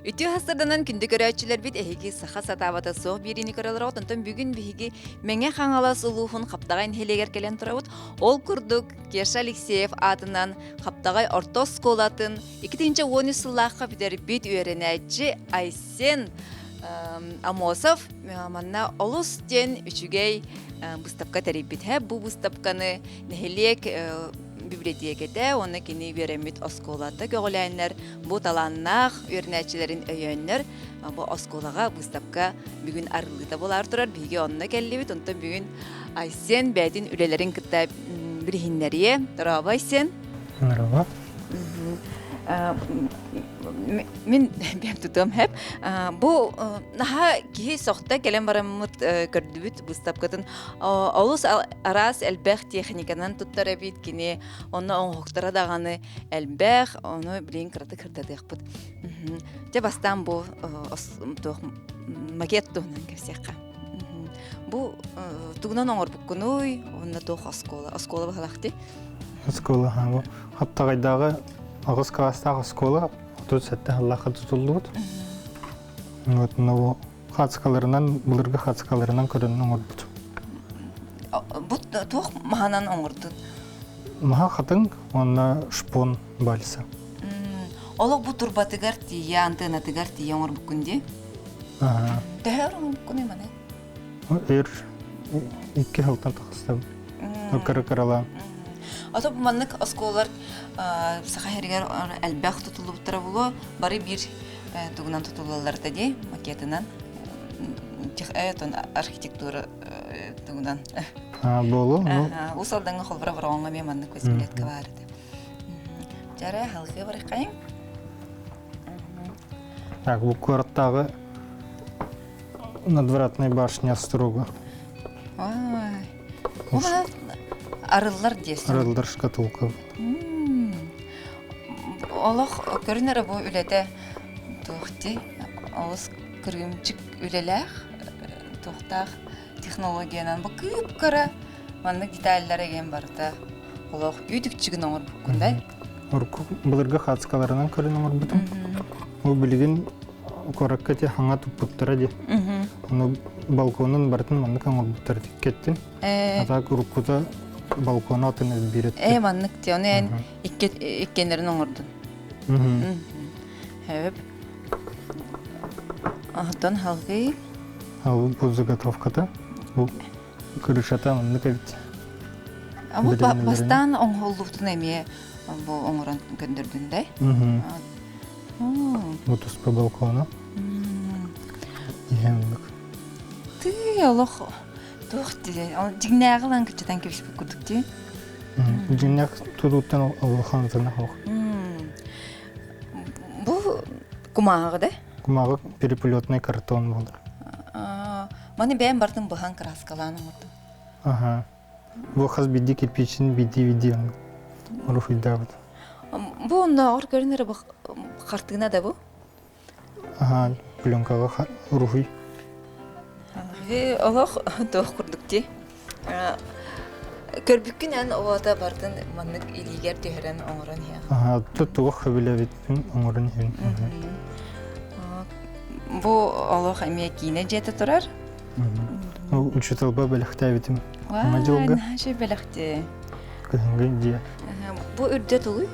Үтүө хастарданан күндү көрөөччүлэрбит эһиги саха сатаабата суох биэриини көрөлөр онтон бүгүн биһиги Мэҥэ Хаҥалас улууһун Хаптаҕай нэһилиэгэр кэлэн турабыт. Ол курдук Кеша Алексеев аатынан Хаптаҕай орто оскуолатын 2013 сыллаахха бүтэрбит үөрэнээччи Айсен Амосов манна олус диэн үчүгэй быыстапка тэрийбит. Бу быыстапканы нэһилиэк библиотекэтэ уонна кини үөрэммит оскуолата көҕүлээннэр бу талааннаах үөрэнээччилэрин өйөөннөр бу оскуолаҕа быыстапка бүгүн арыллыыта буолаар турар. Биһиги онно кэллибит. Онтон бүгүн Айсен бэйэтин үлэлэрин кытта билиһиннэриэ. Дорообо, Айсен. Дорообо. Мин бэйэм тутуом хэп. Бу наһаа киһи сохто кэлэн бараммыт көрдүбүт быыстапкатын. Олус араас элбэх техниканан туттар эбит кини. Онно оҥоһуктара даҕаны элбэх, ону билигин кыратык сырдатыахпыт. Дьэ бастаан бу туох макет туһунан кэпсиэххэ. Бу тугунан оҥорбуккунуй, уонна туох оскуола, оскуола баһылахти? Оскуола, бу Хаптаҕайдааҕы аҕыс кылаастаах оскуола 37 сыллаахха тутуллубут. Вот, но хацкаларынан, былыргы хацкаларынан көрөн оҥорбут. Бу туох маһынан оҥордун? Маһа хатыҥ уонна шпон бальса. Олох бу турбатыгар тиийэ, антеннатыгар тиийэ оҥорбуккун дии? Төһө өр оҥорбуккунуй маны? Өр икки сылтан тахыстым. Кыра-кыралаан. Ото бу маннык оскуолалар Саха сиригэр элбэх тутуллубуттара буолуо. Бары биир тугунан тутуллаллар да дии, макетынан. Архитектура тугунан. Буолуо. Уус Алдаҥҥа холбура Бороҕоҥҥо эмиэ маннык восьмилетка баар этэ. Дьара халгыы барыххайыҥ. Так, бу куораттааҕы надвратная башня строго. Ой. Бу арыллар диэсин. Арыллар шкатулка. Олох көрүнэрэ бу үлэтэ туох дии олус кырыымчык үлэлээх туохтаах технологиянан бу кыып-кыра маннык деталлара ген барыта олох үүтүкчүгүн оҥорбуккун да Урукку былыргы хацкаларынан көрөн оҥорбутум. Ол билигин куоракка ти хаҥа туппуттара ди. Ону балконун барытын маннык оҥорбуттар тиккеттин. Ата уруккута балкона атын элбиир Э маннык ти ону эн иккеннерин оҥордун. Хөп. Оттон халгыы Бу заготовката. Бу крышата маннык эбит. Бу бастаан оҥоһуллубутун эмиэ бу оҥорон көрдөрдүн да? Бу туспа балкона. Иһэн Тыы олох туох дии дьиҥнээҕи ылан кыччатан кэбиспит курдук дии. Дьиҥнээх тутууттан улахан ох. Бу кумааҕы да? Кумааҕы переплетный картон буолар. Маны бэйэм бартын быһан краскалаан оҥордум. Аха. Бу хас биирдии кирпичин биирдии-биирдии уруһуйдаабыт. Бу оннооҕор көрүнэр бу хартыына да бу? Аха, пленкаҕа уруһуй. Олох туох курдук дии. Көрбүккүн эн оҕото бартын маннык илиигэр түһэрэн оҥорон иһэ. Аха, туох сөбүлэбиппин оҥорон иһэбин. Бу олох эмиэ киинэ дьиэтэ турар. Учууталба бэлэхтээбитим. Ама дьылга. Наша бэлэхти. Кыһыҥҥы дьиэ. Бу үрдэ тугуй?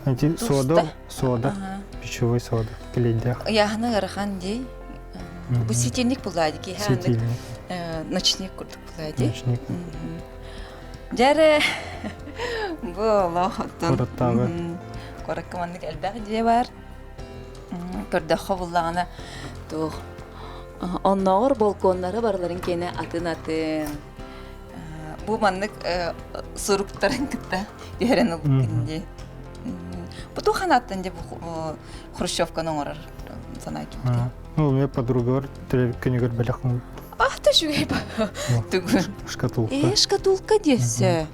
Ити сода, сода, пищевой сода, клейдээх. Ыйааһына ыарахан дии. Бу ситинник булаа дии. Ситинник. Ночник курдук булаа дии. Ночник. Дьэрэ бу олох оттон Куораттааҕы. Куоракка маннык элбэх дьиэ бар. Көрдөххө буллаҕына туох оннооҕор балконнара барыларын киэнэ атын-атын. Бу маннык суруктарын кытта түһэрэн ылбыккын дии. Бу туох анааттан дии бу хрущевканы оҥорор санаа киирбитэ? Ну, у меня подруга күнүгэр бэлэх Ах ты үчүгэй тугун. Шкатулка. Э, шкатулка диэссе.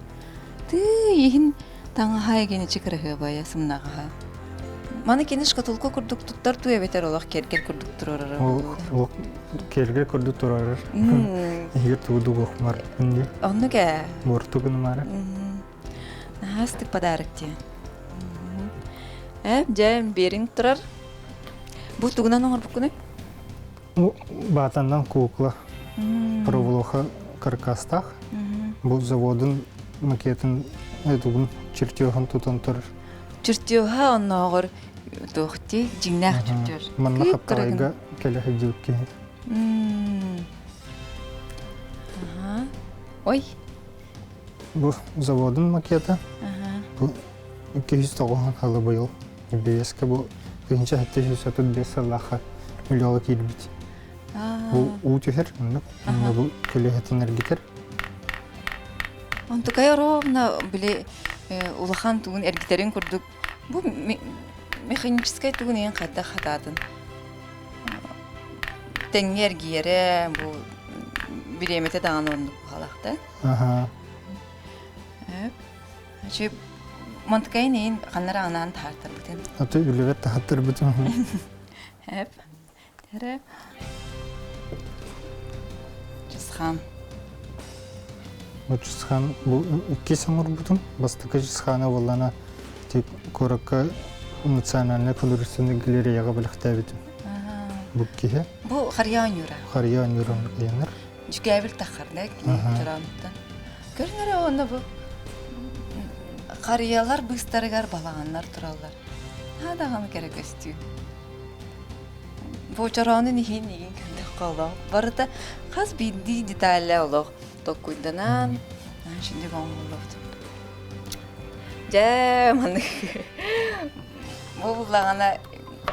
Ты иһин таҥаһа эгиничи кыраһыабайа сымнаҕаһа. Маны кини шкатулка курдук туттар туу эбэтэр олох кэргэл курдук турарара Ол кэргэл курдук турарар. Иһигэр тугу дугуохмар инди. Оннук ээ. Буорту гынымары. Наһаа ыстык подарок дии. Э, дьэ, биэриҥ турар. Бу тугунан оҥорбуккунуй? Баатаннан куукла проволока каркастаах. Бу заводун макетын тугун чертеһын тутан турар. Чертеһа оннооҕор туох дии дьиҥнээх чертеж. Манна хаптаҕайга кэлэ сылдьыбыт киһи. Ой. Бу заводун макета. Бу 290 сылы быйыл Бэйэскэ бу 1735 сыллаахха үлэҕэ киирбит. Бу уу түһэр, оннук онно бу көлөһөтүн эргитэр. Онтукай ровно били улахан тугун эргитэрин курдук бу механическай тугун иһин хайдах хатаатын тэҥҥэ эргийэрэ бу бириэмэтэ даҕаны оннук баҕалаах да. Аха. Үчүгэй Монткайын иһин ханнара анаан таһаартарбытын. Аты үлэбэр таһааттарбытым. Эп. Тэре. Чысхан. Бу Чысхан бу иккис оҥорбутум. Бастакы Чысхана буоллана тип куоракка национальнай художественный галереяҕа бэлэхтээбитим. Бу киһи. Бу Харья оонньуура. Харья оонньуура диэннэр. Дьүкээбил таххар да чороонуттан. Көрүнэрэ уонна бу харыйалар быыстарыгар балаҕаннар тураллар. Наһаа даҕаны кэрэ көстүү. Бу чороонун иһин игин көрдөххө олох барыта хас биирдии деталя олох толкуйданан шиндик оҥоһуллубут. Дьэ маннык бу буллаҕына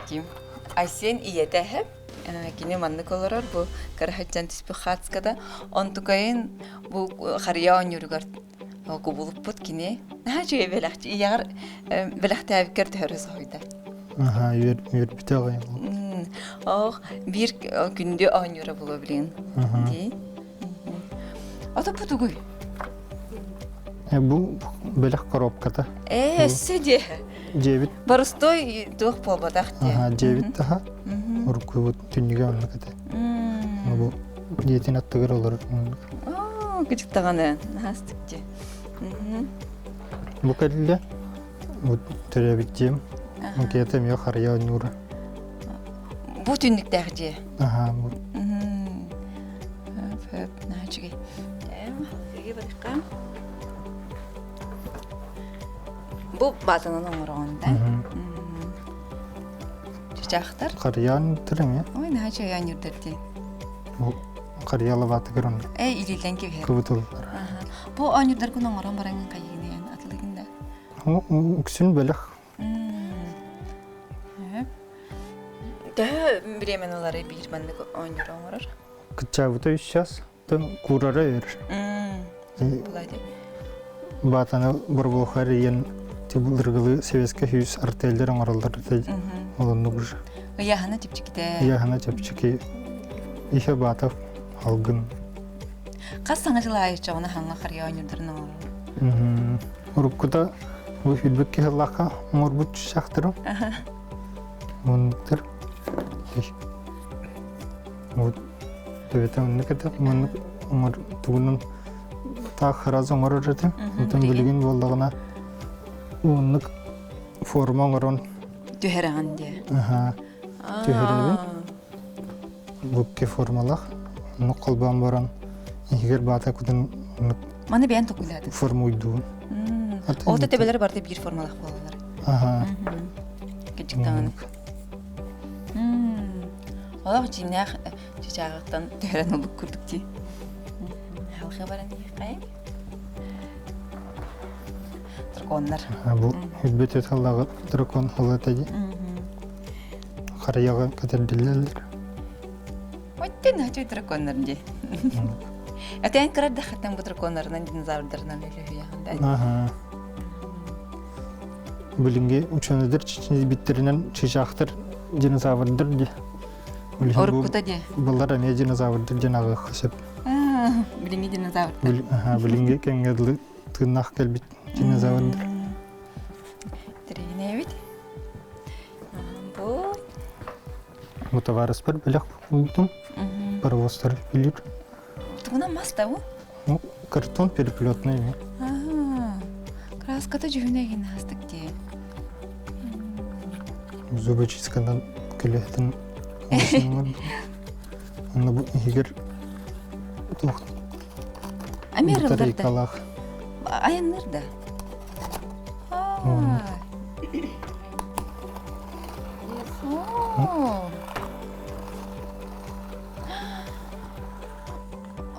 ким Айсен ийэтэ эһэм Кини маннык олорор бу кыраһаччан түспүт хаацката. Онтукайын бу харыйа оонньууругар кубулуппут кини. Наһаа үчүгэй бэлэх. Ийэҕэр бэлэхтээбиккэр төһөрө соһуйда. Аха, үөрбүтэ аҕай. Ох, биир күндү оонньуура буолуо билигин. Дии. Ото бу тугуй? Бу бэлэх коробката. Ээ, өссө дьиэ. Дьиэбит. Боростой туох буолбатах дьиэ. Дьиэбит таһа. Уруккубут түннүгэ оннук этэ. Бу дьиэтин аттыгар олорор оннук. Оо, кычык даҕаны наһаастык дьиэ. Бу кэллэ. Бу төрөөбүт дьиэм. Макета эмиэ харыйа оонньуура. Бу түннүктээх дьиэ. Аха, бу. Наһаа үчүгэй. Барыхха. Бу баатанан оҥороҕун да? Чычаахтар? Харыйаан эмиэ. Ой, наһаа үчүгэй оонньуурдар дии. Бу харыйа лабаатыгар онно. Э, илиилэн кэбиһэр. Кыбытыллар. Бу оонньуурдаргын оҥорон бараҥын хайыгын атылыгын да? Үксүн бэлэх. Төһө бириэмэни ылары биир маннык оонньуур оҥорор? Кыччаабыта үс час. Куурара өр. Баатаны борбуохар иен былыргылы советскай хүүс артеллер оҥороллор олоннук уже. Ыйаһына чэпчэкитэ. Ыйаһына чэпчэки. Ихе баатав алгын. Хас саҥа жыл аайы чоҕуна хаҥа харыйа оонньуурдарын оҥорор? Уруккута бу үрбүк киһилаха оҥорбут шахтырым. Муннуктар. Вот төбөтө оннук этэ. Маннык оҥор тугунан таах хараас оҥорор этим. Онтон билигин буоллаҕына оннук форма оҥорон Түһэрэҕин диэ. Аха. Түһэрэбин. Букки формалах. Оннук холбоон баран иһигэр баата кутун оннук Маны бэйэн токуйдаатыҥ. форма уйдуун. Ол да төбөлөр барыта биир формалаах буолаллар. Аха. Кырдьык Олох дьиҥнээх чычааҕыттан түһэрэн ылбыт курдук дии. Халҕа баран иһиэххэйиҥ. Драконнар. Бу үрбүт ыталлаҕы дракон халата дии. Харыйаҕа кэтэрдиллэллэр. Оттен хачай драконнар дии. Этэн кырар да хаттан бу драконнарынан динозаврдарынан үлүһүйэҕин да. Аха. Билиҥҥи учуонайдар биттэринэн чыычаахтар динозаврдар дии. Оруккута дии. Былар эмиэ динозаврдар диэн ааҕыахха сөп. Билиҥҥи динозаврдар. Билиҥҥи кэмҥэ дылы тыыннаах кэлбит динозаврдар. Тэрийинэбит. Бу Бу товарыспар бэлэх булдум. Паровозтар билир. Тугунан мас да бу? Ну, картон переплетный. Краската дьүһүнэ иһин астык дии. Зубочистканан Көлөһөтүн Онно бу иһигэр туох батарейкалаах. Айанныр да.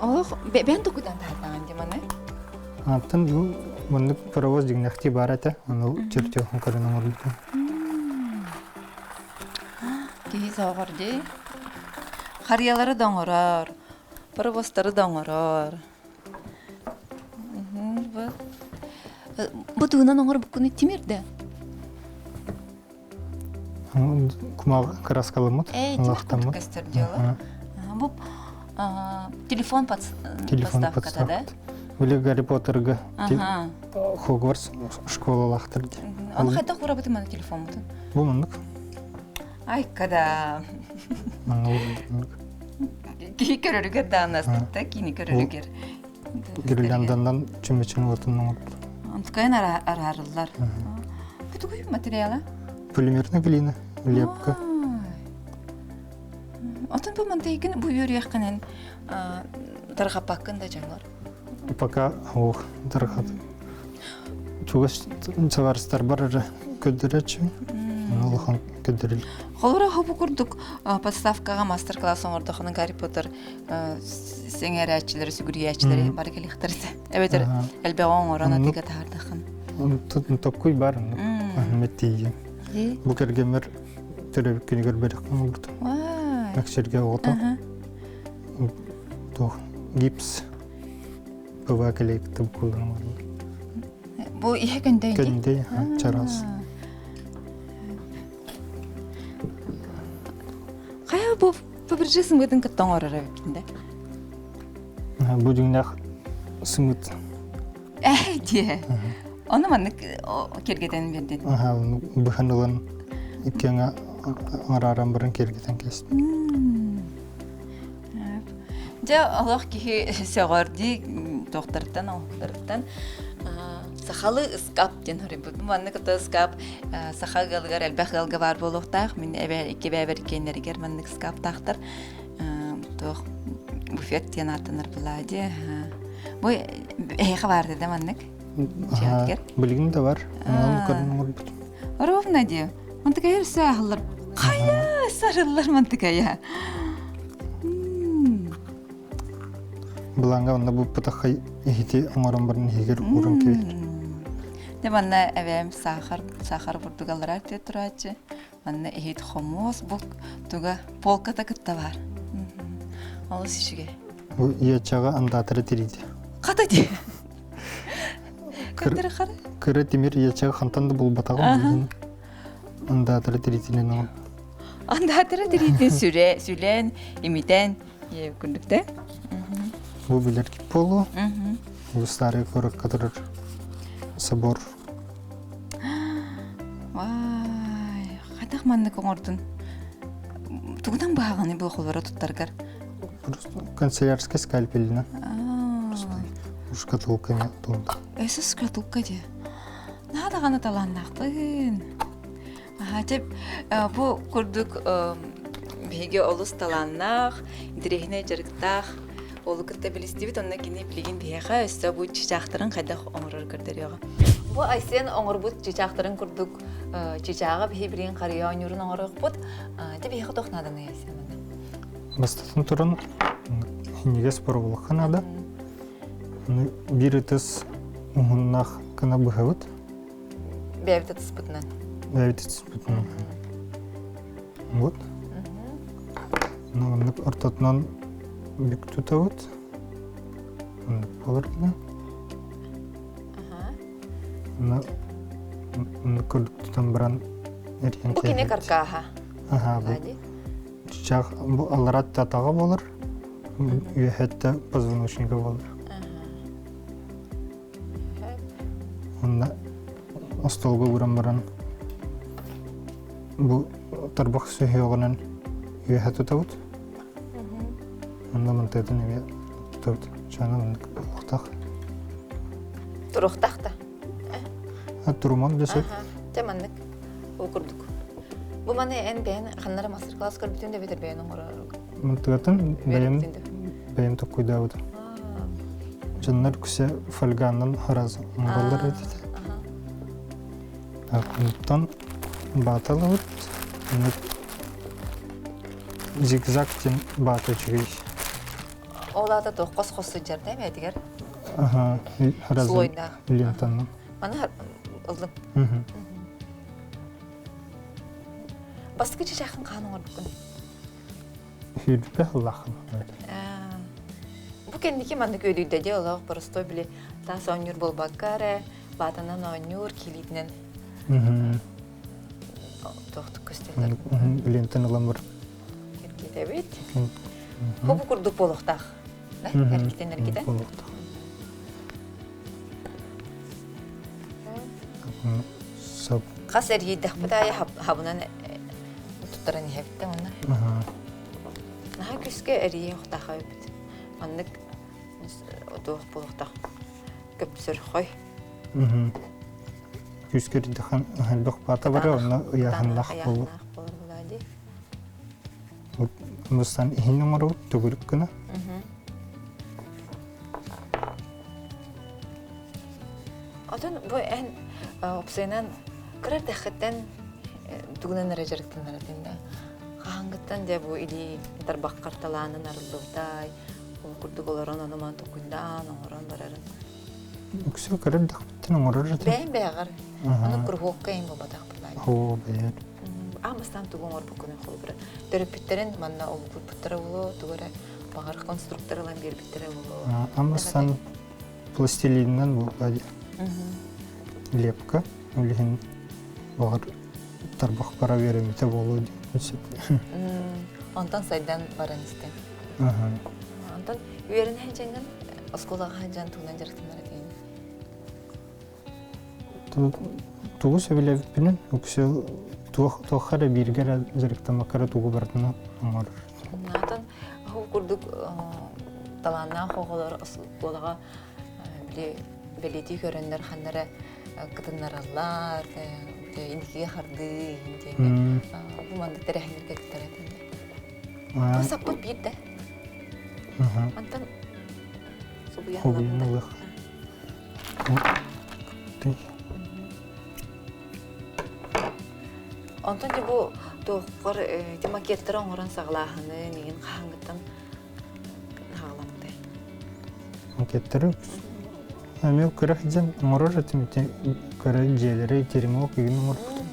Олох бэйэн тукудан таһаардаҕын дии маны. Антон бу маннык паровоз дьиҥнэхтии баар этэ. Ону чертеһун көрөн оҥорбутум. Киһи соҕор дии. Харыйалары да оҥорор, паровозтары да оҥорор. Бу тугунан оҥорбуккуну тимир да? Кумаҕы кырааскаламмыт, Э, тимир курдук көстөр дьыала. Бу телефон подставката да? Били Гарри Поттерга Хогвартс школалаахтар дии. Аны хайдах уурабытым аны телефоммутун? Бу маннык. Айка да. Киһи көрөрүгэр даанастыкта, кини көрөрүгэр. Гирляндандан чүмэчин уотун оҥорбут. Онтукайын араарыллар. Бу тугуй материала? Полимерная глина, лепка. Отон бу мантайгын бу үөрүйэххинэн тарҕаппаккын да дьоҥҥор? Пока ох, тарҕат. Чугас саварстарбар эрэ көрдөрөөччүбүн. Улахан көрдөрүл. Холобура бу курдук подставкаҕа мастер-класс оҥордоххуна Гарри Поттер сэҥээрээччилэри, сүгүрүйээччилэри бары кэлиэхтэр этэ. Эбэтэр элбэҕи оҥорон атыыга таһаардаххын. Токкуй бар оннук тиийэн. Бу кэргэммэр төрөөбүт күнүгэр бэлэх оҥорбутум. Мэксиргэ оҕото. Туох гипс ПВА кэлэйбитим кулланан Бу иһэ көндөй Көндөй, чараас. Хайа бу Фаберже сымыытын кытта оҥорор эбиккин да? Бу дьиҥнээх сымыыт. Ээ диэ. Ону маннык киэргэтэн биэрдин. Аха, быһан ылан иккиэҥэ арааран баран киэргэтэн кэстим. Дьэ, олох киһи сөҕөр дии туохтарыттан, оҥоһуктарыттан. Сахалы ыскап диэн хоруйбут. Маннык ото ыскап саха ыалыгар элбэх ыалга баар буолуохтаах. Мин эбэ икки эбээбэр иккиэннэригэр маннык ыскаптаахтар. Туох буфет диэн ааттанар была дии. Бу эһиэхэ баар да маннык? Дьиэҕитигэр? Билигин да бар. Онон көрөн оҥорбут. Ровно дии. Мантыкайа өссө аһыллар. Хайа, сарыллар мантыкайа. Былаанга онно бу пытахай иһити оҥорон баран иһигэр ууран кэбиһэр. Дьэ манна эбээм саахар, саахар бурдук аллараа турааччы. Манна иһит хомуос бу туга полката кытта бар. Олус үчүгэй. Бу иэчэҕэ андаатары тириити. Хата дии. Кырдыры хара. Кыра тимир иэчэҕэ хантан да булбатаҕым. Андаатары тириитинэн оҥор. Андаатары тириитин сүрэ, сүлэн, имитэн, курдук да? Бу билэр полу. Бу старый куоракка турар собор. Вай, хайдах маннык оҥордун? Тугунан быһаҕыный бу холоро туттаргар? Просто канцелярская скальпелина. Шкатулками тонко. Өссө шкатулка дии. Наһаа даҕаны талааннаахпын. Аһаа, дьэ, бу курдук биһиги олус талааннаах, интэриэһинэй дьарыктаах уолу кытта билистибит, онно кини билигин биһиэхэ өссө бу чычаахтарын хайдах оҥорор көрдөрүөҕэ. Бу Айсен оҥорбут чычаахтарын курдук чычааҕы биһи билигин харыйа оонньуурун оҥоруохпут. Дьэ, биһиэхэ туох нааданый, Айсен? Бастатан туран, иһинньигэс боробулукка наада. Биир ытыс уһуннаах гына быһабыт. Бэйэбит ытыспытынан. Бэйэбит ытыспытынан. Вот. Оннук ортотунан бүк тутабыт. Оннук буолар гына. Оннук курдук тутан баран эрийэн Бу кини каркааһа. Аха, бу. Чах бу аллараат татаҕа буолар. Үөһэттэ позвоночнига буолар. Онно остуолга ууран баран бу тарбах сүһүөҕүнэн үөһэ тутабыт. Онно мантыатын эмиэ тутабыт. Чаана маннык туруохтаах. Туруохтаах да? Туруман да сөп. Дьэ маннык. Ол курдук. Бу маны эн бэйэн ханнара мастер-класс көрбүтүн да битер бэйэн оҥорор. Мантыгатын бэйэм бэйэм токкуйдаабытым. Дьоннор үксэ фольганнан хараз оҥороллор эбит. Онтон бааталабыт. Зигзаг диэн баата үчүгэй. Ол аата туох хос-хос сылдьар да бэйэтигэр? Аха, Слойдаах. Лентанан. Маны ыллым. Бастакы чычаахын хаан оҥорбуккун? Сүүрбэ сыллааххын. Бу кэнники маннык үөдүйдэ дии олох боростуой били таас оонньуур буолбакка эрэ баатанан оонньуур киилиитинэн туохтук көстөллөр. Лентаны ылан бар. Киргитэбит. Бу курдук буолуохтаах. Эргитэн эргитэн. Буолуохтаах. Сөп. Хас эргийдэхпит аайы хабынан туттаран иһэбит да уонна. Наһаа күүскэ эрийэ охтаах эбит. Маннык туох буолуохтаах көпсөрхой. Күүскэ эрийдэххин элбэх баата бары онно ыйааһыннаах буолу. Мустан иһин оҥоробут төгүрүк гына. Отон бу эн уопсайынан кыра эрдэххиттэн тугунан эрэ дьарыктанар этиҥ да? Хаһааҥҥыттан дьэ бу илии тарбаххар талаанын арыллыбытай, ол курдук олорон ону-маны толкуйдаан, оҥорон барарын? Үксү кыра эрдэхпиттэн оҥорор этим. Бэйэм бэйэҕэр. Аны куруһуокка эҥин буолбатах буоллаҕа. Оо, бэйэм. Аан бастаан тугу оҥорбуккунуй холобура? Төрөппүттэрин манна олугурбуттара буолуо, тугу эрэ баҕар конструктор ылан биэрбиттэрэ буолуо. Аан бастаан пластилинынан буолла дии. Лепка, ол иһин баҕар тарбах бара үөрэммитэ буолуо диэн сөп. Онтон сайдан баран истэ. Онтон үөрэнэ сылдьаҥҥын оскуолаҕа сылдьан тугунан дьарыктанар этигин? Тугу сөбүлээбиппинэн үксэ туох туохха эрэ бииргэ эрэ дьарыктаммакка эрэ тугу барытын оҥорор. Онтон ол курдук талааннаах оҕолор оскуолаҕа били бэлиэтии көрөннөр ханна эрэ кытыннараллар, инникигэ хардыы диэҥҥэ бу маннык тэрээһиннэргэ кыттар этилэр. Бу саппыт биир да. Антон субуйан ылыах. Онтон дьэ бу туоххар ити макеттары оҥорон саҕалааһыны миигин хаһааҥҥыттан хаҕаламмытай? Макеттары эмиэ көрөх дьэн оҥорор этим ити көрө дьиэлэри теремок игин оҥорбутум.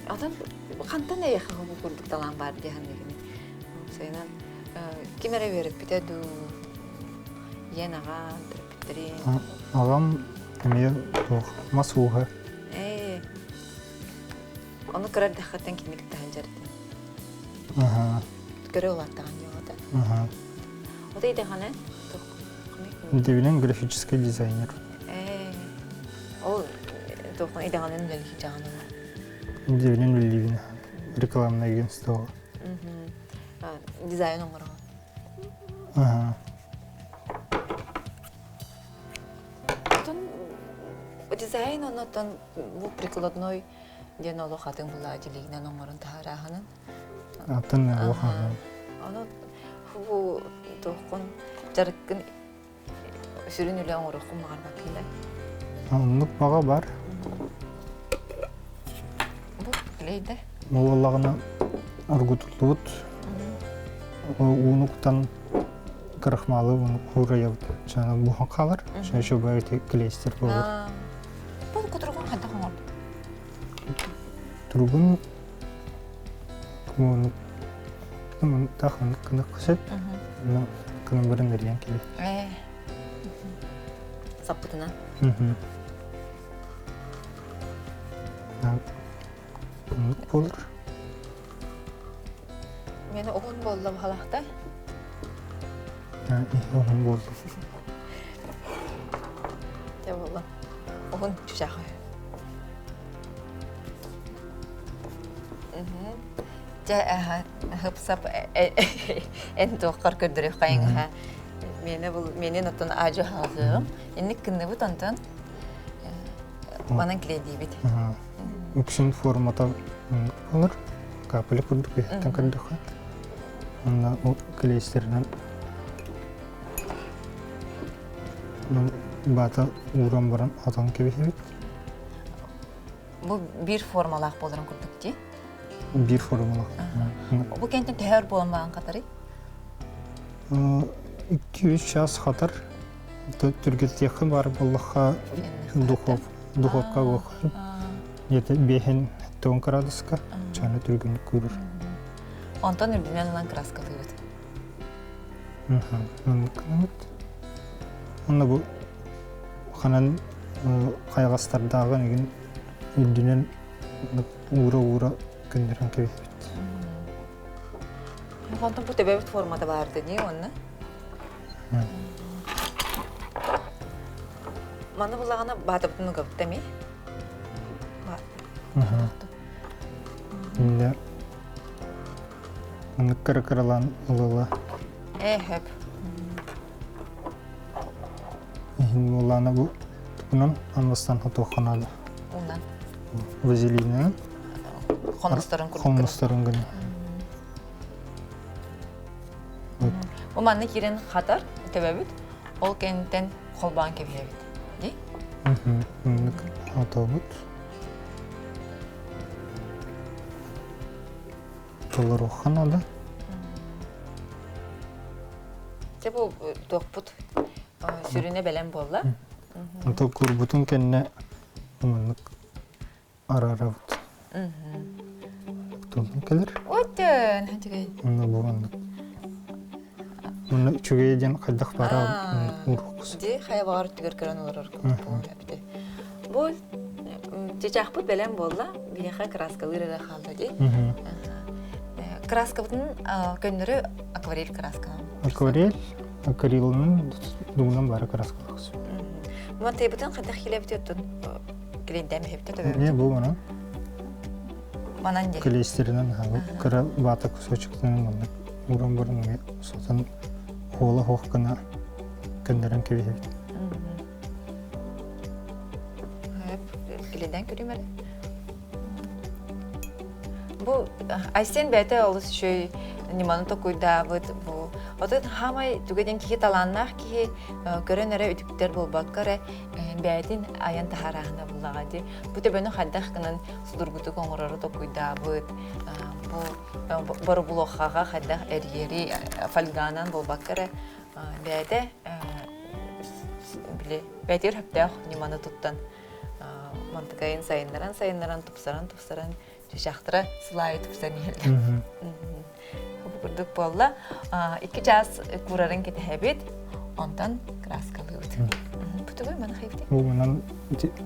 Атын хантан эйиэхэ бу курдук талаан баар дии саныыгын? Сайынан ким эрэ үөрэппитэ дуу ийэн аҕаҥ төрөппүттэриҥ Аҕам эмиэ туох мас ууһа. Ээ ону кыра эрдэххиттэн кинини кытта сылдьар этиҥ. Аһаа. Көрө улааттаҕын дии оҕото. Аһаа. Ото идэҕинэ Идэбинэн графический дизайнер. Ээ ол туоххан идэҕинэн үлэлии дьаҕын Идэбинэн үлэлиибин рекламное агентство. Дизайн оҥороҕун. Аһаа. Отон дизайн оннотон бу прикладной диэн олох атын булаадьылыгынан оҥорон таһаарааһынын. Атын олох атын. Ону бу туоххун дьарыккын сүрүн үлэ оҥоруоххун баҕарбаккын да? Оннук баҕа бар. Бу клейдэ. Буоллаҕына оргутуллубут ууну кутан крахмалы уурайабыт. Сана буһан хаалар. Еще эти клейстер буолар. Бу кутуругун хайдах оҥордуҥ? Туругун таах кынах сөп. Кынын барын эрийэн кэлэр. Ээ. Саппытынан. Буолар. Мені уһун буолла баһалахта. Уһун буолла. Те буолла. Уһун чучах. Дьэ, хып-сап эн туоххар көрдөрүөххайыҥ Мені бұл менен оттон аажы хаалыым. Инник кынныбыт онтон манан клейдиибит. Үксүн формата болар. Капля курдук иһиттэн көрдөххө. Онно ол клейстеринэн баата ууран баран отон кэбиһэбит. Бу биир формалаах буоларын курдук дии. Биир формалаах. Бу кэнтэн төһөр буолан баҕан хатарый? 2-3 час хатар. Түргэтиэххэ баар буоллахха духов, духовка буоллахха где-то биэһин 10 градуска чаны түргэнник куурар. Онтон үрдүнэн ылан краскалыыбыт. Маннык Онно бу ханан хайаҕастардааҕын игин үрдүнэн уура-уура көннөрөн кэбиһэбит. Онтон бу төбөбүт формата баарда дии уонна? Маны буллаҕына баатабытын угабыт эми? Иннэ маннык кыра-кыралаан ыла-ыла. Ээ, хөп. Иһин буоллаана бу тугунан анвастан хотуохха наада. Унан. Вазелинынан. Хоносторун курдук. Хоносторун гына. Бу манна киирэн хатар төбөбүт, ол кэнниттэн холбоон кэбиһэбит. Дии? Маннык отобут. Толоруохха наада. Дьэ бу туохпут сүрүнэ бэлэм буолла. Онтон курбутун кэннэ маннык араарабыт. Тулун кэлэр. Өтөн үчүгэй. Онно бу маннык. Онно үчүгэй диэн хайдах бара ууруккус. Дии хайа баҕар өттүгэр көрөн олорор курдук Бу чычаахпыт бэлэм буолла. Биһиэхэ краскалыыр эрэ хаалла дии. Краскабытын көннөрү акварель красканан. Акварель, акварелынан дугунан бары краскалаах. Мантайбытын хайдах килэбит оттон клиентэн бэһэбитэ төбөбүт. Не бу манан. Манан дии. Клейстеринэн кыра вата кусочектарын маннык ууран баран сотон хуола хуох гына көннөрөн кэбиһэбит. Килинэн көрүүм эрэ. Бу Айсен бэйэтэ олус үчүгэй ньыманы токуйдаабыт бу отут хаамай түгэнин киһи талааннаах киһи көрөн эрэ үтүктэр буолбакка эрэ бэйэтин айан таһаарааһына буллаҕа дии. Бу төбөнү хайдах гынан судургутук оҥорору токуйдаабыт бу боробулуохаҕа хайдах эрийэри фольганан буолбакка эрэ бэйэтэ били бэйэтигэр сөптөөх ньыманы туттан мантыкайын сайыннаран сайыннаран тупсаран тупсаран чычахтара сылаайы тупсан иһэллэр. Бу курдук буолла. 2 чаас куурарын кэтэһэбит, онтон краскалыыбыт. Бу маны хайбыты? Бу манан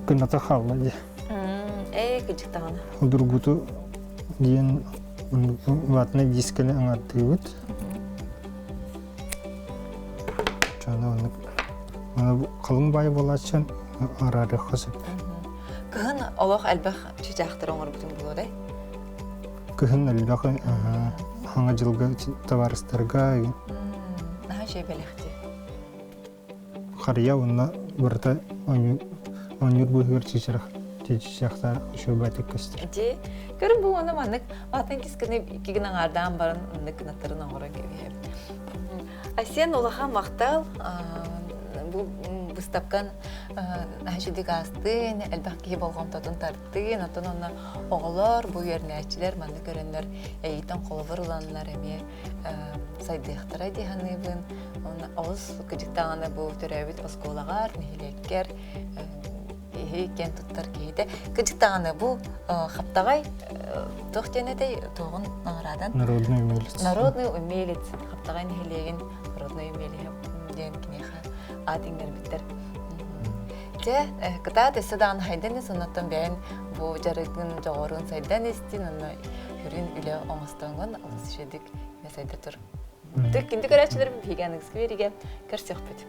кыната хаалла дии. Ээ, кыдьыктаҕына. Удургуту диэн ватный дисканы аҥардыыбыт. Чаны оннук халыҥ баай буолааччан араарыахха сөп. Кыһын олох элбэх чычаахтар оҥорбутум буолуо Кыһын элбэх хаҥа дьылга табаарыстарга Наһаа үчүгэй бэлэхти. Харыйа уонна барыта оонньуур быыһыгар чыычарах чыычахтаах үчүгэй көстөр. Ити көрүн бу уонна маннык атын кискини икки гына аҥаардаан баран оннук гынаттарын оҥорон кэбиһэбит. Айсен улахан махтал бу быыстапкан наһаа астын, элбэх киһи болҕомтотун тартын, оттон онно оҕолор, бу үөрэнээччилэр манна көрөннөр эйигиттэн холобур ыланнар эмиэ сайдыахтара дии саныыбын. Онно олус кыдьыктаҕына бу төрөөбүт оскуолаҕар, нэһилиэккэр киһи киэн туттар киһитэ. Кыдьыктаҕына бу хаптаҕай туох диэн этэй туоҕун наҕараадан? Народный умелец. Народный умелец. Хаптаҕай нэһилиэгин народный умелеһэ диэн киниэхэ аат иҥэрбиттэр. Дьэ, кытаат өссө даҕаны хайдан ис, оннуттан бэйэн бу дьарыгын, дьоҕурун сайдан истин, онно сүрүн үлэ оҥостоҥҥун олус үчүгэйдик сайда тур. Күндү көрөөччүлэрим биһиги аныгыскы биэриигэ көрсүөхпүт.